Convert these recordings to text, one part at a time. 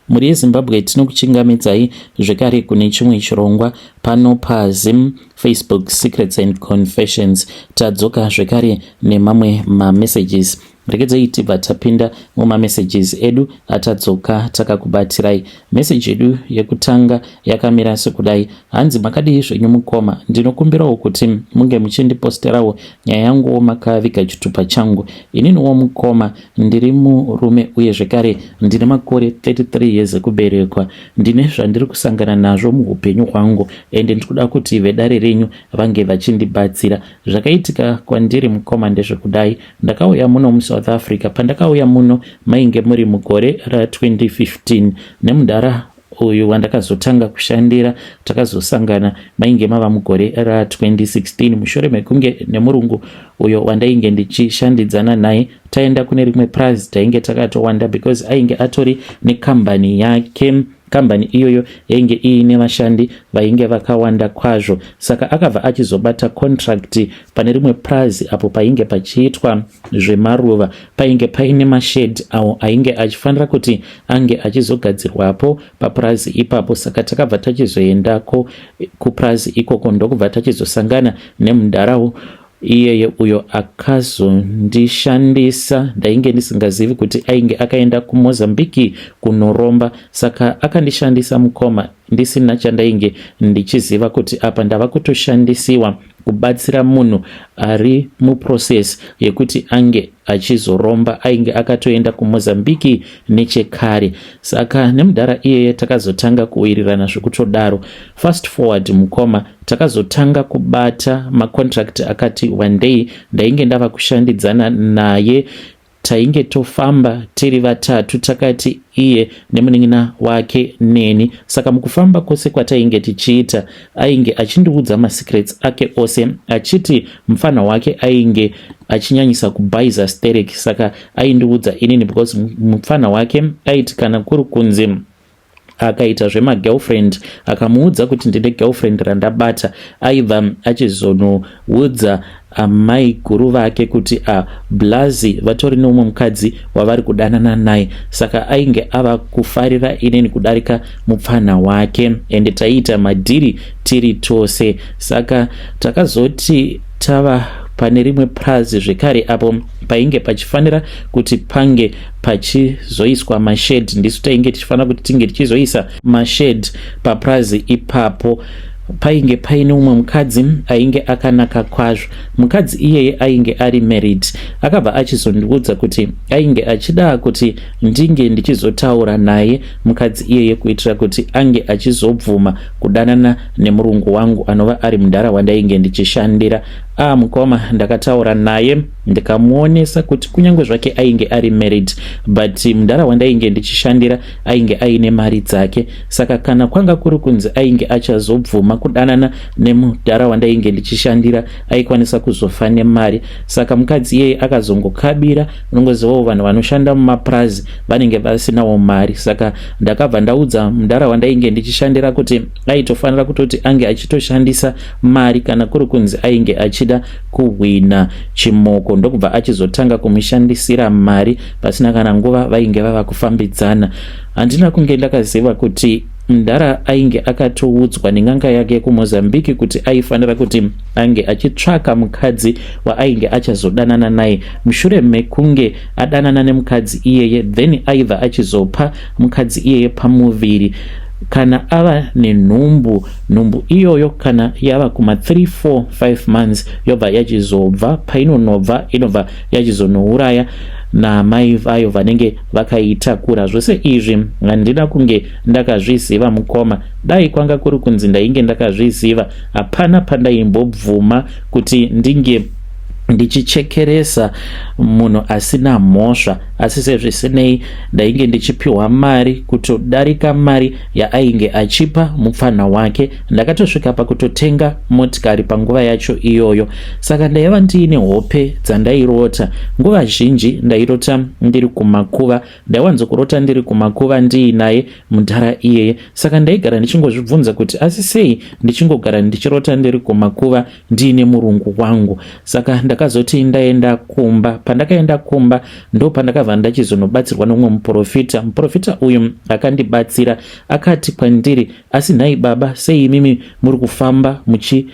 Mhuri yeZimbabwe, tinokuchingamidzai zvekare kune chimwe chirongwa pano paZim Facebook Secrets and Confessions. Tadzoka zvekare nemamwe mamessages. Regedzai tibva tapinda mumamessages edu atadzoka takakubatirai. Message yedu yekutanga yakamira sekudai. Hanzi, "Makadii zvenyu mukoma? Ndinokumbirawo kuti munge muchindiposterawo nyaya yanguwo makaviga chitupa changu. Ininiwo mukoma ndiri murume uye zvekare ndine makore 33 years ekuberekwa. Ndine zvandiri kusangana nazvo muupenyu hwangu ende ndikuda kuti vedare renyu vange vachindibatsira. Zvakaitika kwandiri mukoma ndezvekudai. Ndakauya muno muSouth Africa. Pandakauya muno mainge muri mugore ra2015. Nemudhara uyu wandakazotanga kushandira takazosangana mainge mava mugore ra2016, mushure mekunge nemurungu uyo wandainge ndichishandidzana naye taenda kune rimwe prazi. Tainge takatowanda because ainge atori nekambani yake. Kambani iyoyo yainge iine vashandi vainge vakawanda kwazvo, saka akabva achizobata contract pane rimwe prazi apo painge pachiitwa zvemaruva. Painge paine mashed awo ainge achifanira kuti ange achizogadzirwapo papurazi ipapo. Saka takabva tachizoendako kupurazi ikoko, ndokubva tachizosangana nemudharawo iyeye uyo akazondishandisa. Ndainge ndisingazivi kuti ainge akaenda kuMozambiki kunoromba. Saka akandishandisa mukoma, ndisina chandainge ndichiziva kuti apa ndava kutoshandisiwa kubatsira munhu ari muprocess yekuti ange achizoromba. Ainge akatoenda kuMozambiki nechekare. Saka nemudhara iyeye takazotanga kuwirirana zvekutodaro. Fast forward mukoma, takazotanga kubata macontract akati one day. Ndainge ndava kushandidzana naye. Tainge tofamba tiri vatatu, takati iye nemunin'ina wake neni. Saka mukufamba kwose kwatainge tichiita, ainge achindiudza masecrets ake ose, achiti mufana wake ainge achinyanyisa kubhaiza sterek. Saka aindiudza inini because mufana wake aiti kana kuri kunzi akaita zvemagirlfriend, akamuudza kuti ndine girlfriend randabata, aibva achizonoudza amai guru vake kuti ablazi vatori neumwe mukadzi wavari kudanana naye. Saka ainge ava kufarira inini kudarika mupfana wake, ende taiita madhiri tiri tose. Saka takazoti tava pane rimwe prazi zvekare apo painge pachifanira kuti pange pachizoiswa mashed. Ndisu tainge tichifanira kuti tinge tichizoisa mashed paprazi ipapo. Painge paine umwe mukadzi ainge akanaka kwazvo. Mukadzi iyeye ainge ari married. Akabva achizondiudza kuti ainge achida kuti ndinge ndichizotaura naye mukadzi iyeye, kuitira kuti ange achizobvuma kudanana nemurungu wangu, anova ari mudhara wandainge ndichishandira. A mukoma, ndakataura naye ndikamuonesa kuti kunyange zvake ainge ari married, but mudhara wandainge ndichishandira ainge aine mari dzake. Saka kana kwanga kuri kunzi ainge achazobvuma kudanana nemudhara wandainge ndichishandira, aikwanisa kuzofa nemari. Saka mukadzi iyeye akazongokabira. Unongozivawo vanhu vanoshanda mumapurazi vanenge vasinawo mari. Saka ndakabva ndaudza mudhara wandainge ndichishandira kuti aitofanira kutoti ange achitoshandisa mari kana kuri kunzi ainge achida kuhwina chimoko. Ndokubva achizotanga kumushandisira mari. Pasina kana nguva vainge vava kufambidzana. Handina kunge ndakaziva kuti mudhara ainge akatoudzwa nen'anga yake kuMozambiki kuti aifanira kuti ange achitsvaka mukadzi waainge achazodanana naye. Mushure mekunge adanana nemukadzi iyeye, then aibva achizopa mukadzi iyeye pamuviri. Kana ava nenhumbu, nhumbu iyoyo kana yava kuma 3 4 5 months, yobva yachizobva. Painonobva, inobva yachizonouraya namai vayo vanenge vakaitakura. Zvose izvi handina kunge ndakazviziva mukoma. Dai kwanga kuri kunzi ndainge ndakazviziva, hapana pandaimbobvuma kuti ndinge ndichichekeresa munhu asina mhosva. Asi sezvisinei, ndainge ndichipiwa mari kutodarika mari yaainge achipa mupfanha wake. Ndakatosvika pakutotenga motikari panguva yacho iyoyo. Saka ndaiva ndiine hope dzandairota. Nguva zhinji ndairota ndiri kumakuva. Ndaiwanzokurota ndiri kumakuva ndiinaye mudhara iyeye. Saka ndaigara ndichingozvibvunza kuti asi sei ndichingogara ndichirota ndiri kumakuva ndiine murungu wangu. Saka ndakazoti Ndakazoti ndaenda kumba. Pandakaenda kumba ndo pandakabva ndachizonobatsirwa nomumwe muprofita. Muprofita uyu akandibatsira, akati kwandiri, "Asi nhai baba, sei imimi muri kufamba muchi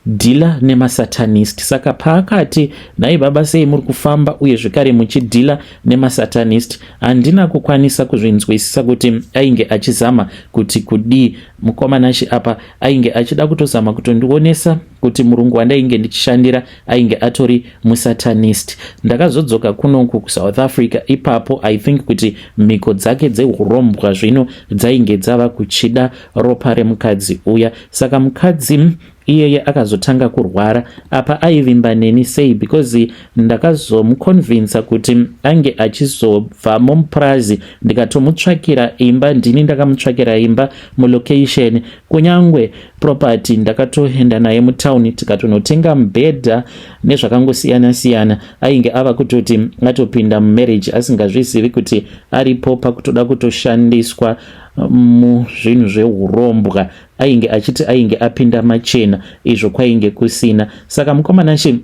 dhila nemasatanist?" Saka paakati, "Nhai baba, sei muri kufamba uye zvekare muchidhila nemasatanist?" handina kukwanisa kuzvinzwisisa kuti ainge achizama kuti kudii. Mukoma Nashe, apa ainge achida kutozama kutondionesa kuti murungu wandainge ndichishandira ainge atori musatanist. Ndakazodzoka kunoku kuSouth Africa. Ipapo I think kuti mhiko dzake dzeurombwa zvino dzainge dzava kuchida ropa remukadzi uya. Saka mukadzi iyeye akazotanga kurwara. Apa aivimba neni sei? Because ndakazomuconvinsa kuti ange achizobva mumupurazi, ndikatomutsvakira imba. Ndini ndakamutsvakira imba mulocation, kunyange property. Ndakatoenda naye mutauni, tikatonotenga mubhedha nezvakangosiyana-siyana. Ainge ava kutoti atopinda mumarriage asingazvizivi kuti aripo pakutoda kutoshandiswa muzvinhu zveurombwa. Ainge achiti ainge apinda machena, izvo kwainge kusina. Saka mukoma Nashe,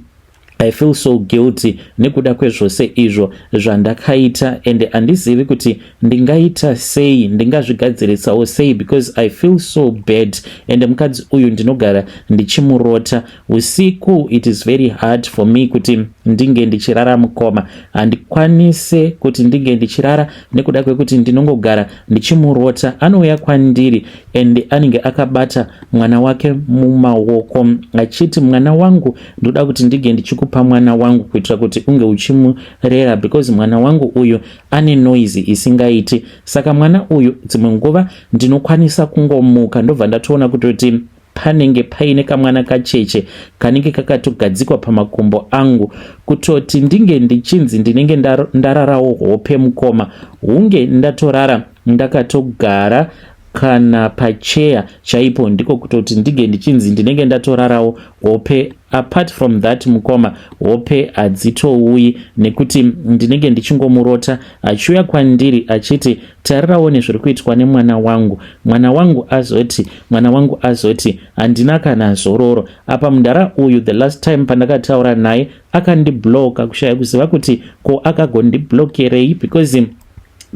I feel so guilty nekuda kwezvose izvo zvandakaita, ende handizivi kuti ndingaita sei, ndingazvigadzirisawo sei, because I feel so bad. Ende mukadzi uyu ndinogara ndichimurota usiku. It is very hard for me kuti ndinge ndichirara, mukoma. Handikwanise kuti ndinge ndichirara nekuda kwekuti ndinongogara ndichimurota. Anouya kwandiri and anenge akabata mwana wake mumaoko achiti, "Mwana wangu, ndoda kuti ndinge ndichikupa mwana wangu kuitira kuti unge uchimurera, because mwana wangu uyu ane noise isingaiti." Saka mwana uyu dzimwe nguva ndinokwanisa kungomuka, ndobva ndatoona kutoti panenge paine kamwana kacheche kanenge kakatogadzikwa pamakumbo angu. Kutoti ndinge ndichinzi ndinenge ndararawo hope, mukoma, hunge ndatorara ndakatogara kana pacheya chaipo, ndiko kutoti ndinge ndichinzi ndinenge ndatorarawo hope. Apart from that, mukoma, hope hadzitouyi nekuti ndinenge ndichingomurota achiuya kwandiri achiti, "Tarirawo nezviri kuitwa nemwana wangu, mwana wangu azoti, mwana wangu azoti." Handina kana zororo. Apa mudhara uyu, the last time pandakataura naye, akandibloka. Kushaya kuziva kuti ko akagondiblokerei, because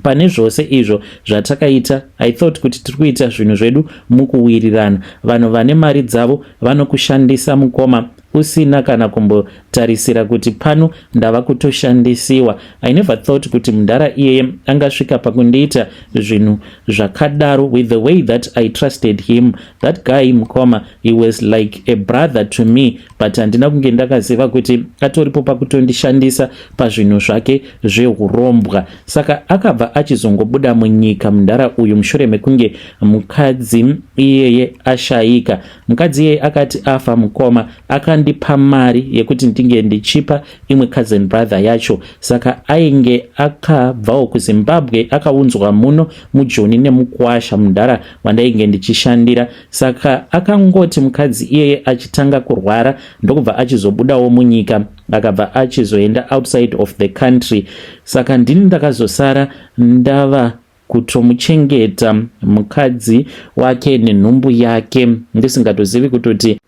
pane zvose izvo zvatakaita, I thought kuti tiri kuita zvinhu zvedu mukuwirirana. Vanhu vane mari dzavo vanokushandisa, mukoma, usina kana kumbotarisira kuti pano ndava kutoshandisiwa. I never thought kuti mudhara iyeye angasvika pakundiita zvinhu zvakadaro with the way that I trusted him. That guy, mukoma, he was like a brother to me, but handina kunge ndakaziva kuti atoripo pakutondishandisa pazvinhu zvake zveurombwa. Saka akabva achizongobuda munyika mudhara uyu mushure mekunge mukadzi iyeye ashayika. Mukadzi iyeye akati afa, mukoma, akandipa mari yekuti ndinge ndichipa imwe cousin brother yacho. Saka ainge akabvawo kuZimbabwe, akaunzwa muno muJoni nemukwasha mudhara wandainge ndichishandira. Saka akangoti mukadzi iyeye achitanga kurwara, ndokubva achizobudawo munyika, akabva achizoenda outside of the country. Saka ndini ndakazosara ndava kutomuchengeta mukadzi wake nenhumbu yake, ndisingatozivi kutoti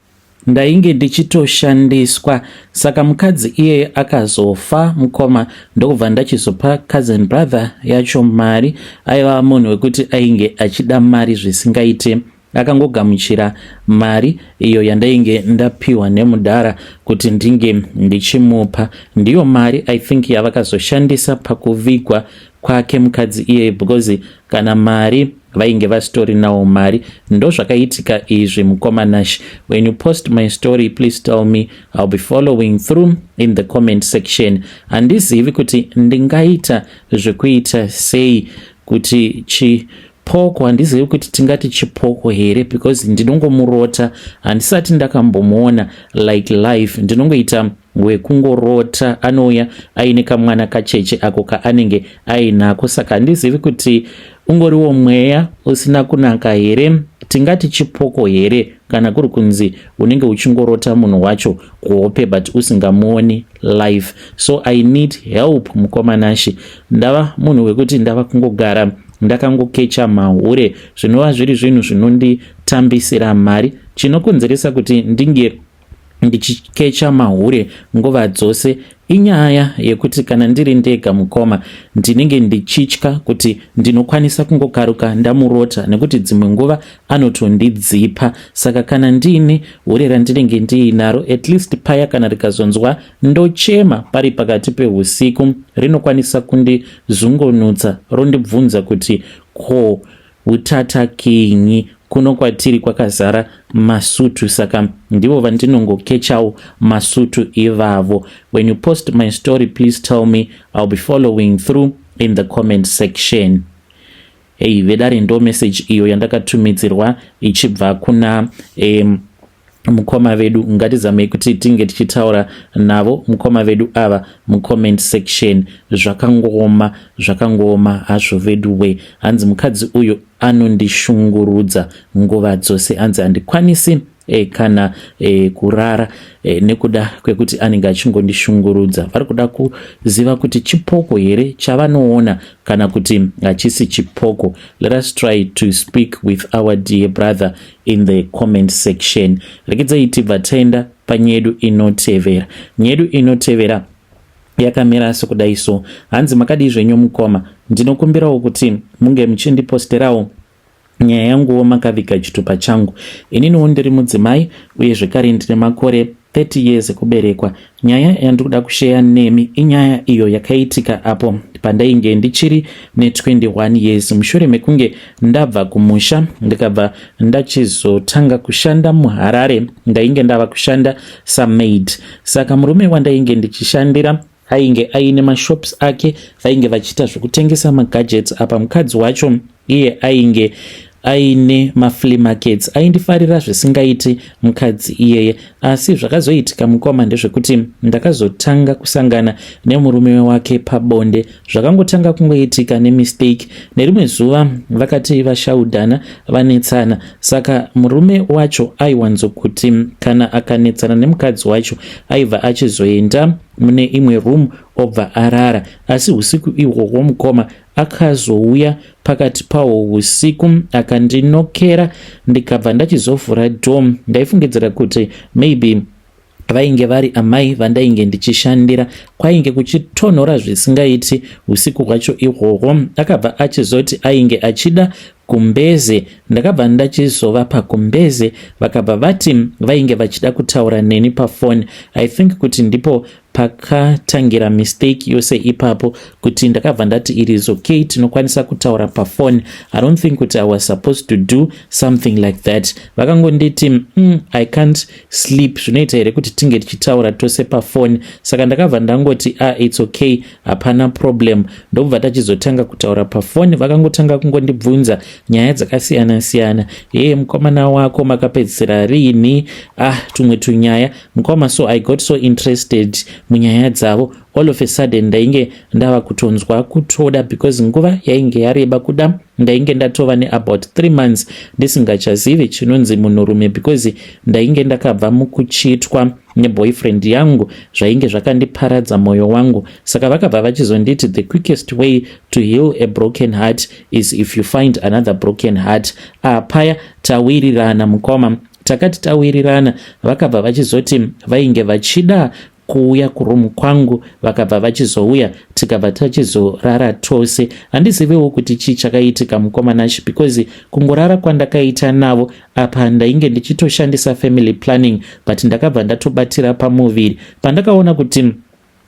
ndainge ndichitoshandiswa. Saka mukadzi iyeye akazofa, mukoma, ndokubva ndachizopa cousin brother yacho mari. Aiva munhu wekuti ainge achida mari zvisingaite. Akangogamuchira mari iyo yandainge ndapiwa nemudhara kuti ndinge ndichimupa. Ndiyo mari, I think, yavakazoshandisa pakuvigwa kwake mukadzi iyeye, because kana mari vainge vasitori nawo mari. Ndo zvakaitika izvi, mukoma Nash. When you post my story, please tell me. I'll be following through in the comment section. Handizivi kuti ndingaita zvekuita sei kuti chipoko, handizivi kuti tingati chipoko here, because ndinongomurota. Handisati ndakambomuona like life. Ndinongoita wekungorota anouya aine kamwana kacheche ako kaanenge ainako. Saka handizivi kuti ungoriwo mweya usina kunaka here, tingati chipoko here, kana kuri kunzi unenge uchingorota munhu wacho kuhope but usingamuoni live. So I need help, mukoma Nashe. Ndava munhu wekuti ndava kungogara ndakangokecha mahure, zvinova zviri zvinhu zvinonditambisira mari, chinokonzeresa kuti ndinge Ndichikecha mahure nguva dzose. Inyaya yekuti kana ndiri ndega mukoma, ndinenge ndichitya kuti ndinokwanisa kungokaruka ndamurota nekuti dzimwe nguva anotondidzipa. Saka kana ndiine hure randinenge ndiinaro, at least paya kana rikazonzwa ndochema pari pakati pehusiku, rinokwanisa kundizungunutsa rondibvunza kuti ko Utata kinyi kuno kwatiri kwakazara masutu saka ndivo vandinongokechawo masutu ivavo. When you post my story, please tell me. I'll be following through in the comment section. Hey, vedare, ndo message iyo yandakatumidzirwa ichibva kuna mukoma vedu. Ngatizamei kuti tinge tichitaura navo mukoma vedu ava mucomment section. Zvakangooma, zvakangooma hazvo vedu we. Hanzi mukadzi uyu anondishungurudza nguva dzose. Hanzi handikwanisi kana kurara nekuda kwekuti anenge achingondishungurudza. Vari kuda kuziva kuti chipoko here chavanoona kana kuti hachisi chipoko. Let us try to speak with our dear brother in the comment section. Rekedzai tibva taenda panyedu inotevera. Nyedu inotevera yakamira sekudai so. Hanzi, "Makadii zvenyu mukoma? Ndinokumbirawo kuti munge muchindiposterawo nyaya yanguwo makaviga chitupa changu. Ininiwo ndiri mudzimai uye zvekare ndine makore 30 years ekuberekwa. Nyaya yandiri kuda kusheya nemi inyaya iyo yakaitika apo pandainge ndichiri ne21 years, mushure mekunge ndabva kumusha ndikabva ndachizotanga kushanda muHarare. Ndainge ndava kushanda samaid. Saka murume wandainge ndichishandira ainge aine mashops ake, vainge vachiita zvekutengesa magadgets. Apa mukadzi wacho iye ainge aine maflea markets. Aindifarira zvisingaiti mukadzi iyeye. Asi zvakazoitika mukoma ndezvekuti ndakazotanga kusangana nemurume wake pabonde. Zvakangotanga kungoitika nemistake. Nerimwe zuva vakati vashaudhana, vanetsana. Saka murume wacho aiwanzokuti kana akanetsana nemukadzi wacho, aibva achizoenda mune imwe room obva arara. Asi usiku ihwohwo mukoma, akazouya pakati pahwo usiku akandinokera, ndikabva ndachizovhura door. Ndaifungidzira kuti maybe vainge vari amai vandainge ndichishandira. Kwainge kuchitonhora zvisingaiti usiku hwacho ihwohwo. Akabva achizoti ainge achida gumbeze. Ndakabva ndachizovapa gumbeze. Vakabva vati vainge vachida kutaura neni pafoni. I think kuti ndipo pakatangira mistake yose ipapo, kuti ndakabva ndati it is okay, tinokwanisa kutaura pafoni. I don't think kuti I was supposed to do something like that. Vakangonditi, I can't sleep, zvinoita here kuti tinge tichitaura tose pafoni?" Saka ndakabva ndangoti, "Ah, it's okay, hapana problem." Ndobva tachizotanga kutaura pafoni. Vakangotanga kungondibvunza nyaya dzakasiyana siyana, "Ye, mukomana wako makapedzisira riini?" Ah, tumwe tunyaya mukoma. So I got so interested munyaya dzavo. All of a sudden ndainge ndava kutonzwa kutoda, because nguva yainge yareba kuda. Ndainge ndatova neabout 3 months ndisingachazivi chinonzi munhurume, because ndainge ndakabva mukuchitwa neboyfriend yangu, zvainge zvakandiparadza mwoyo wangu. Saka vakabva vachizonditi, "The quickest way to heal a broken heart is if you find another broken heart." Apaya tawirirana mukoma. Takati tawirirana, vakabva vachizoti vainge vachida kuuya kurumu kwangu. Vakabva vachizouya, tikabva tachizorara tose. Handiziviwo kuti chii chakaitika mukoma Nashi, because kungorara kwandakaita navo apa, ndainge ndichitoshandisa family planning, but ndakabva ndatobatira pamuviri. Pandakaona kuti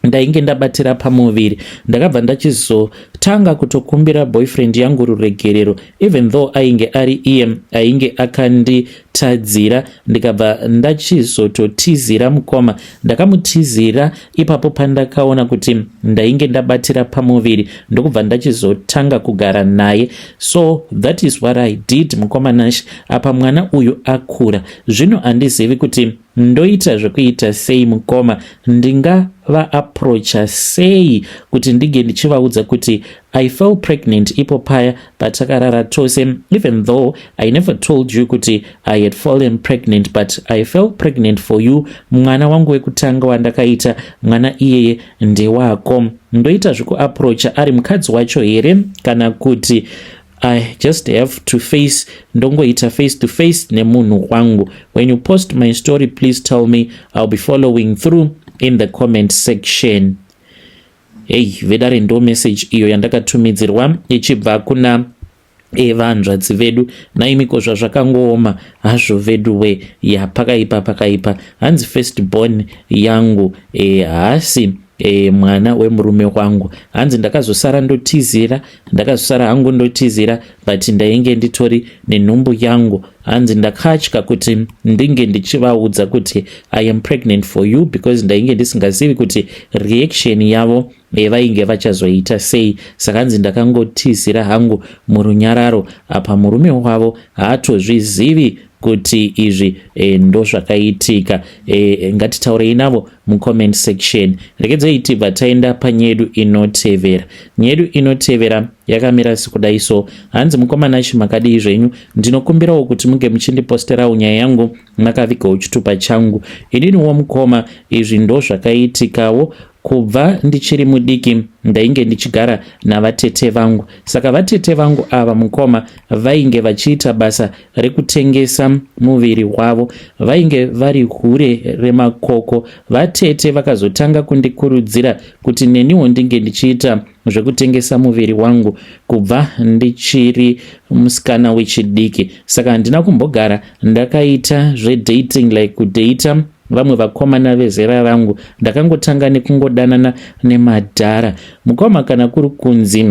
ndainge ndabatira pamuviri, ndakabva ndachizotanga kutokumbira boyfriend yangu ruregerero, even though ainge ari iye ainge akanditadzira. Ndikabva ndachizototizira mukoma. Ndakamutizira ipapo pandakaona kuti ndainge ndabatira pamuviri, ndokubva ndachizotanga kugara naye. So that is what I did, mukoma Nash. Apa mwana uyu akura zvino. Handizivi kuti ndoita zvekuita sei mukoma. Ndingavaapproacha sei kuti ndinge ndichivaudza kuti I fell pregnant ipo paya patakarara tose? Even though I never told you kuti I had fallen pregnant, but I fell pregnant for you. Mwana wangu wekutanga wandakaita, mwana iyeye ndewako. Ndoita zvekuapproacha ari mukadzi wacho here, kana kuti I just have to face, ndongoita face to face nemunhu wangu. When you post my story, please tell me. I'll be following through in the comment section. Hey, vedare, ndo message iyo yandakatumidzirwa ichibva kuna evanzvadzi vedu. Naimiko, zvazvakangooma hazvo vedu we. Ya, pakaipa, pakaipa. Hanzi first born yangu haasi mwana wemurume wangu. Hanzi ndakazosara ndotizira, ndakazosara hangu ndotizira, but ndainge nditori nenhumbu yangu. Hanzi ndakatya kuti ndinge ndichivaudza kuti I am pregnant for you, because ndainge ndisingazivi kuti reaction yavo vainge vachazoita sei. Saka hanzi ndakangotizira hangu murunyararo. Apa murume wavo haatozvizivi kuti izvi ndo zvakaitika. Ngatitaurei navo mucomment section. Rekedzei tibva taenda panyedu inotevera. Nyedu inotevera yakamira sekudai so. Hanzi, "Mukoma Nashi, makadii zvenyu? Ndinokumbirawo kuti munge muchindiposterawo nyaya yangu makavigawo chitupa changu. Ininiwo mukoma, izvi ndo zvakaitikawo. Kubva ndichiri mudiki ndainge ndichigara navatete vangu. Saka vatete vangu ava, mukoma, vainge vachiita basa rekutengesa muviri wavo. Vainge vari hure remakoko. Vatete vakazotanga kundikurudzira kuti neniwo ndinge ndichiita zvekutengesa muviri wangu kubva ndichiri musikana wechidiki. Saka handina kumbogara ndakaita zvedating, like kudata vamwe vakomana vezera rangu. Ndakangotanga nekungodanana nemadhara. Mukoma, kana kuri kunzi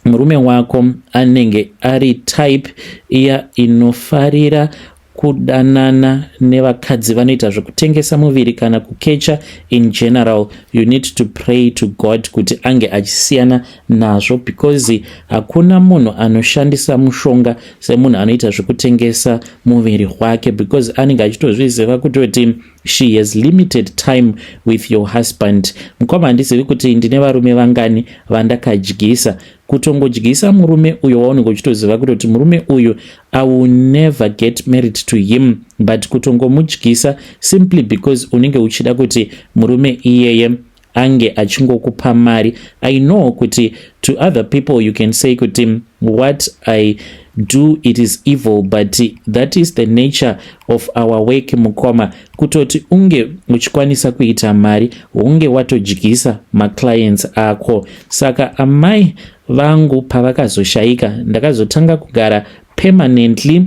murume wako anenge ari type iya inofarira kudanana nevakadzi vanoita zvekutengesa muviri kana kukecha in general, you need to pray to God kuti ange achisiyana nazvo, because hakuna munhu anoshandisa mushonga semunhu anoita zvekutengesa muviri wake, because anenge achitozviziva kutoti she has limited time with your husband. Mukoma, handizivi kuti ndine varume vangani vandakadyisa. Kutongodyisa murume uyo waunenge uchitoziva kutoti murume uyu, I will never get married to him, but kutongomudyisa simply because unenge uchida kuti murume iyeye ange achingokupa mari. I know kuti to other people you can say kuti what I do, it is evil, but that is the nature of our work. Mukoma, kutoti unge uchikwanisa kuita mari, hunge watodyisa maclients ako. Saka amai vangu pavakazoshayika, ndakazotanga kugara permanently,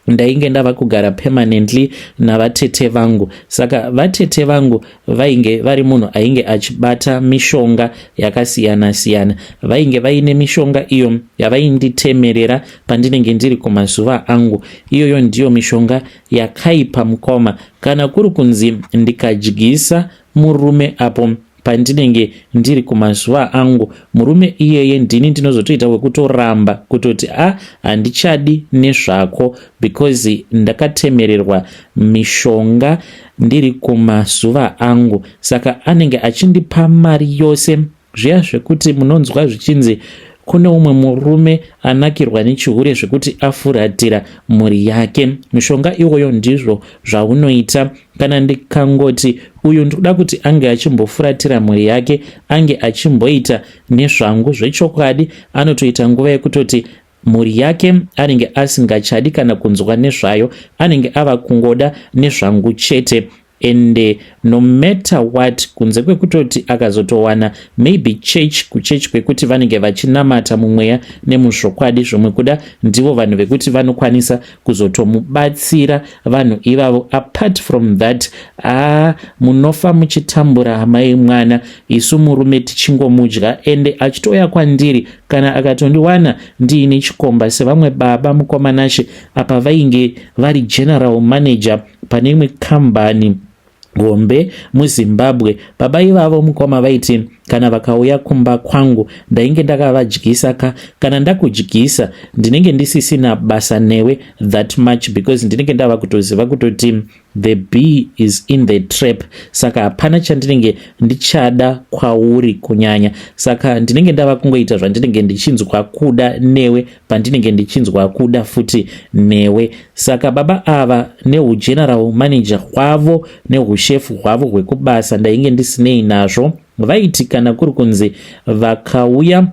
ndainge ndava kugara permanently navatete vangu. Saka vatete vangu vainge vari munhu ainge achibata mishonga yakasiyana-siyana. Vainge vaine mishonga iyo yavainditemerera pandinenge ndiri kumazuva angu. Iyoyo ndiyo mishonga yakaipa, mukoma. Kana kuri kunzi ndikadyisa murume apo pandinenge ndiri kumazuva angu, murume iyeye ndini ndinozotoita wekutoramba kutoti a, handichadi nezvako, because ndakatemererwa mishonga ndiri kumazuva angu. Saka anenge achindipa mari yose. Zviya zvekuti munonzwa zvichinzi kune umwe murume anakirwa nechihure zvekuti afuratira mhuri yake, mishonga iwoyo ndizvo zvaunoita. Kana ndikangoti uyu ndikuda kuti ange achimbofuratira mhuri yake, ange achimboita nezvangu zvechokwadi, anotoita nguva yekutoti mhuri yake anenge asingachadi kana kunzwa nezvayo, anenge ava kungoda nezvangu chete. Ende no matter what, kunze kwekutoti akazotowana maybe church, kuchechi kwekuti vanenge vachinamata mumweya nemuzvokwadi, zvomwe kuda ndivo vanhu vekuti vanokwanisa kuzotomubatsira vanhu ivavo. Apart from that, a, munofa muchitambura, amai mwana. Isu murume tichingomudya, ende achitouya kwandiri kana akatondiwana ndiine chikomba sevamwe baba. Mukoma Nashe, apa vainge vari general manager pane imwe kambani hombe muZimbabwe. Baba ivavo, mukoma, vaiti kana vakauya kumba kwangu, ndainge ndakavadyisa ka. Kana ndakudyisa, ndinenge ndisisina basa newe that much, because ndinenge ndava kutoziva kutoti the bee is in the trap. Saka hapana chandinenge ndichada kwauri kunyanya. Saka ndinenge ndava kungoita zvandinenge ndichinzwa kuda newe, pandinenge ndichinzwa kuda futi newe. Saka baba ava neugeneral manager hwavo neushefu hwavo hwekubasa, ndainge ndisinei nazvo. Vaiti kana kuri kunzi vakauya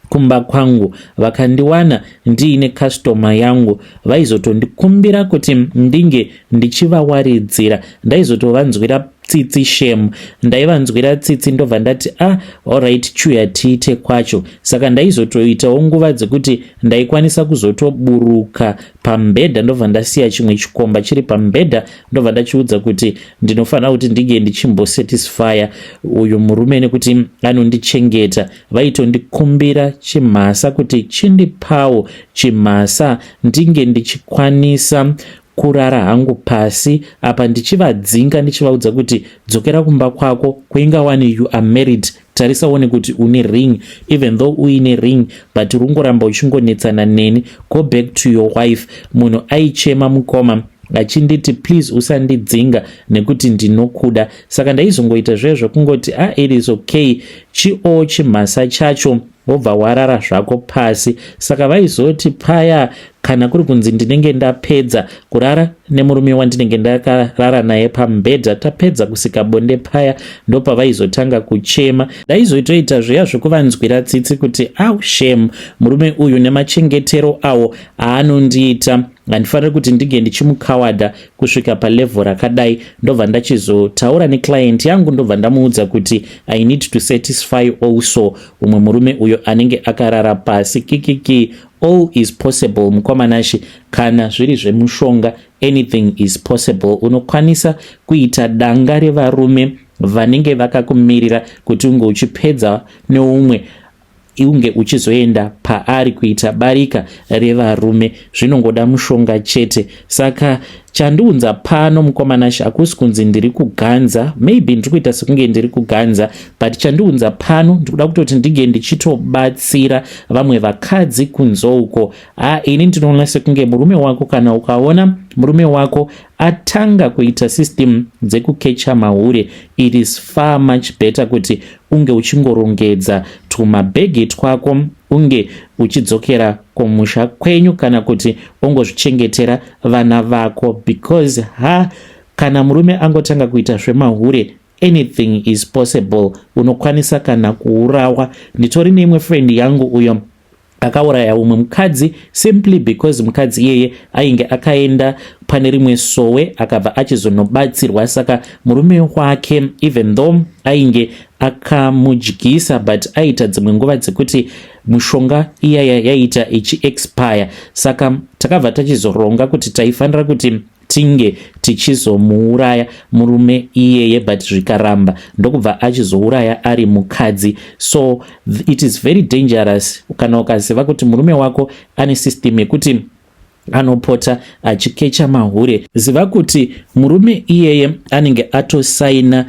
kumba kwangu, ndainge ndakavadyisa, kumba kwangu vakandiwana ndiine customer yangu, vaizotondikumbira kuti ndinge ndichivawaridzira. Ndaizotovanzwira tsitsi, shame. Ndaivanzwira tsitsi, ndobva ndati, "Ah, alright, chiuya tiite kwacho." Saka ndaizotoitawo nguva dzekuti ndaikwanisa kuzotoburuka pambhedha, ndobva ndasiya chimwe chikomba chiri pambhedha, ndobva ndachiudza kuti ndinofanira kuti ndinge ndichimbosatisfya uyu murume nekuti anondichengeta. Vaitondikumbira chimhasa kuti chindipawo chimhasa ndinge ndichikwanisa kurara hangu pasi apa, ndichivadzinga, ndichivaudza kuti, "Dzokera kumba kwako kuingawani, you are married. Tarisa uone kuti une ring. Even though uine ring, but uri kungoramba uchingonetsana neni. Go back to your wife." Munhu aichema, mukoma, achinditi, "Please usandidzinga nekuti ndinokuda." Saka ndaizongoita zviya zvekungoti, "Ah, it is okay, chioo chimhasa chacho," wobva warara zvako pasi. Saka vaizoti paya kana kuri kunzi ndinenge ndapedza kurara nemurume wandinenge ndakarara naye pamubhedha, tapedza kusika bonde paya, ndopavaizotanga kuchema. Ndaizotoita zviya zvekuvanzwira tsitsi kuti, "Au, shame, murume uyu nemachengetero awo aanondiita, handifaniri kuti ndinge ndichimukawadha kusvika palevel rakadai." Ndobva ndachizotaura neclient yangu, ndobva ndamuudza kuti I need to satisfy also umwe murume uyo anenge akarara pasi. Kikiki, all is possible, mukoma Nashe. Kana zviri zvemushonga, anything is possible. Unokwanisa kuita danga revarume vanenge vakakumirira kuti unge uchipedza neumwe, unge uchizoenda paari, kuita barika revarume. Zvinongoda mushonga chete. Saka chandiunza pano, mukoma Nashe, hakusi kunzi ndiri kuganza. Maybe ndiri kuita sekunge ndiri kuganza, but chandiunza pano ndikuda kutoti ndinge ndichitobatsira vamwe vakadzi kunze uko. Ha, ini ndinoona sekunge murume wako, kana ukaona murume wako atanga kuita system dzekukecha mahure, it is far much better kuti unge uchingorongedza tumabhegi twako, unge uchidzokera kumusha kwenyu, kana kuti ungozvichengetera vana vako, because ha, kana murume angotanga kuita zvemahure, anything is possible. Unokwanisa kana kuurawa. Nditori neimwe friend yangu uyo akauraya umwe mukadzi simply because mukadzi iyeye ainge akaenda pane rimwe sowe, akabva achizonobatsirwa. Saka murume wake, even though ainge akamudyisa, but aita dzimwe nguva dzekuti mushonga iyaya yaita ichiexpire. Saka takabva tachizoronga kuti taifanira kuti tinge tichizomuuraya murume iyeye, but zvikaramba, ndokubva achizouraya ari mukadzi. So it is very dangerous kana ukaziva kuti murume wako ane system yekuti anopota achikecha mahure. Ziva kuti murume iyeye anenge atosaina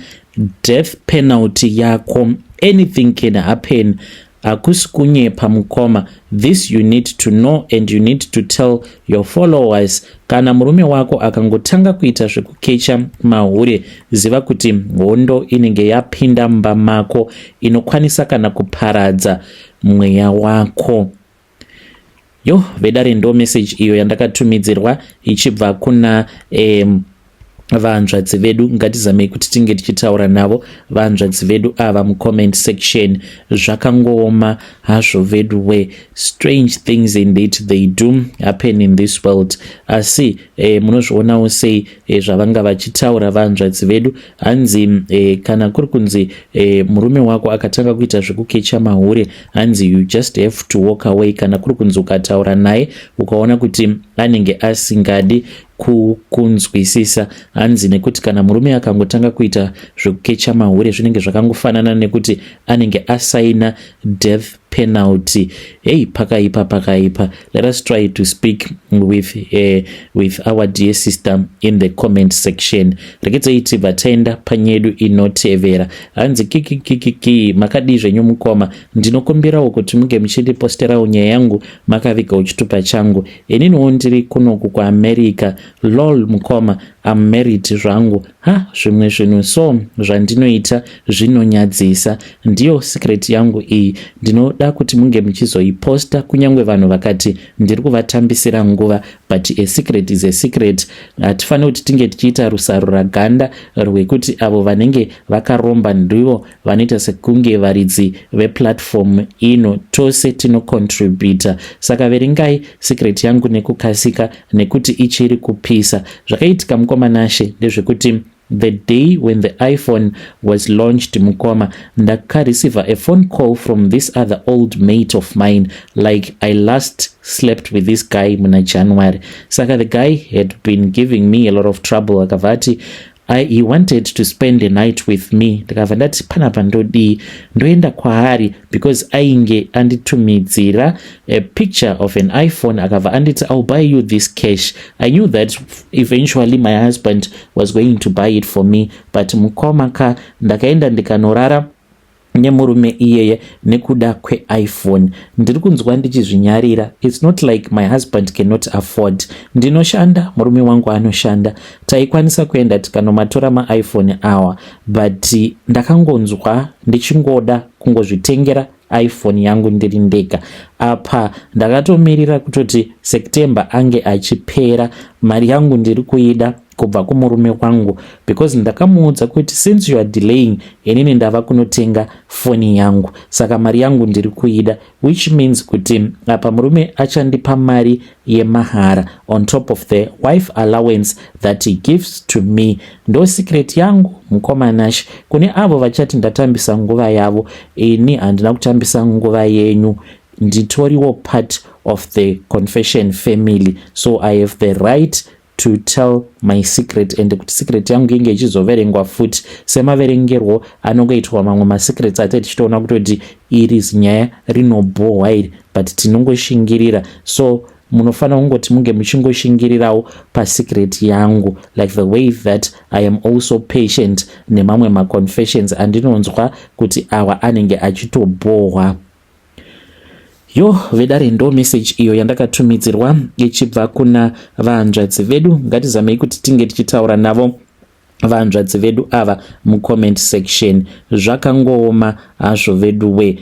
death penalty yako. Anything can happen. Hakusi kunyepa, mukoma. This you need to know and you need to tell your followers. Kana murume wako akangotanga kuita zvekukecha mahure, ziva kuti hondo inenge yapinda mumba mako, inokwanisa kana kuparadza mweya wako. Yo, vedare, ndo message iyo yandakatumidzirwa ichibva kuna vanzvadzi vedu. Ngatizamei kuti tinge tichitaura navo vanzvadzi vedu ava mucomment section. Zvakangooma hazvo vedu we. Strange things indeed, they do happen in this world. Asi munozvionawo sei zvavanga vachitaura vanzvadzi vedu? Hanzi kana kuri kunzi murume wako akatanga kuita zvekukecha mahure, hanzi you just have to walk away. Kana kuri kunzi ukataura naye ukaona kuti anenge asingadi kunzwisisa, hanzi nekuti kana murume akangotanga kuita zvekukecha mahure, zvinenge zvakangofanana nekuti anenge asaina death penalty. Hei, pakaipa, pakaipa. Let us try to speak with our dear sister in the comment section. Rekedzai tibva taenda panyedu inotevera. Hanzi, "Kikikikiki, makadii zvenyu mukoma? Ndinokumbirawo kuti munge muchindiposterawo nyaya yangu makavigawo chitupa changu. Ininiwo ndiri kunoku kuAmerica. Lol, mukoma, am married zvangu. Ha, zvimwe zvinhu so zvandinoita zvinonyadzisa. Ndiyo secret yangu iyi. Ndinoda." Ndinoda kuti munge muchizoiposta, kunyange vanhu vakati ndiri kuvatambisira nguva, but a secret is a secret. Hatifaniri kuti tinge tichiita rusaruraganda rwekuti avo vanenge vakaromba ndivo vanoita sekunge varidzi veplatform ino. Tose tinocontributa. Saka verengai secret yangu nekukasika nekuti ichiri kupisa. Zvakaitika, mukoma Nashe, ndezvekuti the day when the iPhone was launched, mukoma, ndakareceive a phone call from this other old mate of mine. Like, I last slept with this guy muna January. Saka the guy had been giving me a lot of trouble. Akabva ati he wanted to spend a night with me. Ndikabva ndati, "Panapa ndodii? Ndoenda kwaari?" Because ainge anditumidzira a picture of an iPhone. Akabva anditi, "I'll buy you this cash." I knew that eventually my husband was going to buy it for me, but mukoma ka, ndakaenda ndikanorara nemurume iyeye nekuda kweiPhone. Ndiri kunzwa ndichizvinyarira. It's not like my husband cannot afford. Ndinoshanda, murume wangu anoshanda, taikwanisa kuenda tikanomatora maiPhone awa, but ndakangonzwa ndichingoda kungozvitengera iPhone yangu ndiri ndega. Apa ndakatomirira kutoti September ange achipera. Mari yangu ndiri kuida kubva kumurume wangu because ndakamuudza kuti, "Since you are delaying, inini ndava kunotenga foni yangu, saka mari yangu ndiri kuida," which means kuti apa murume achandipa mari yemahara on top of the wife allowance that he gives to me. Ndo secret yangu, mukoma Nash. Kune avo vachati ndatambisa nguva yavo, ini handina kutambisa nguva yenyu. Nditoriwo part of the confession family, so I have the right to tell my secret, and kuti secret yangu inge ichizoverengwa futi semaverengerwo anongoitwa mamwe masecrets ate tichitoona kutoti iri zinyaya rinobhohwa iri, but tinongoshingirira. So munofanira kungoti munge muchingoshingirirawo pasecret yangu, like the way that I am also patient nemamwe maconfessions andinonzwa kuti awa anenge achitobhohwa. Yo vedare, ndo message iyo yandakatumidzirwa ichibva kuna vahanzvadzi vedu. Ngatizamei kuti tinge tichitaura navo vahanzvadzi vedu ava mucomment section. Zvakangooma hazvo vedu we.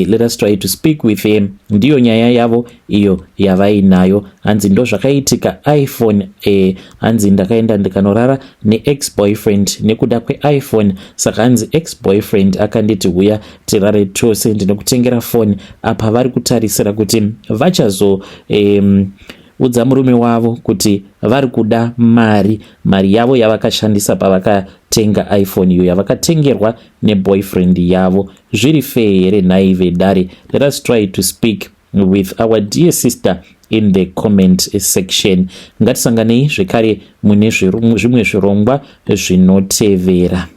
Let us try to speak with him. Ndiyo nyaya yavo iyo yavainayo. Hanzi ndo zvakaitika, iPhone. Hanzi ndakaenda ndikanorara neex boyfriend nekuda kweiPhone. Saka hanzi ex boyfriend akanditi, "Huya tirare tose, ndinokutengera foni." Apa vari kutarisira kuti vachazo udza murume wavo kuti vari kuda mari yavo yavakashandisa pavakatenga iPhone iyo yavakatengerwa neboyfriend yavo. Zviri fair here nhai vedare? Let us try to speak with our dear sister in the comment section. Ngatisanganei zvekare mune zvimwe zvirongwa zvinotevera.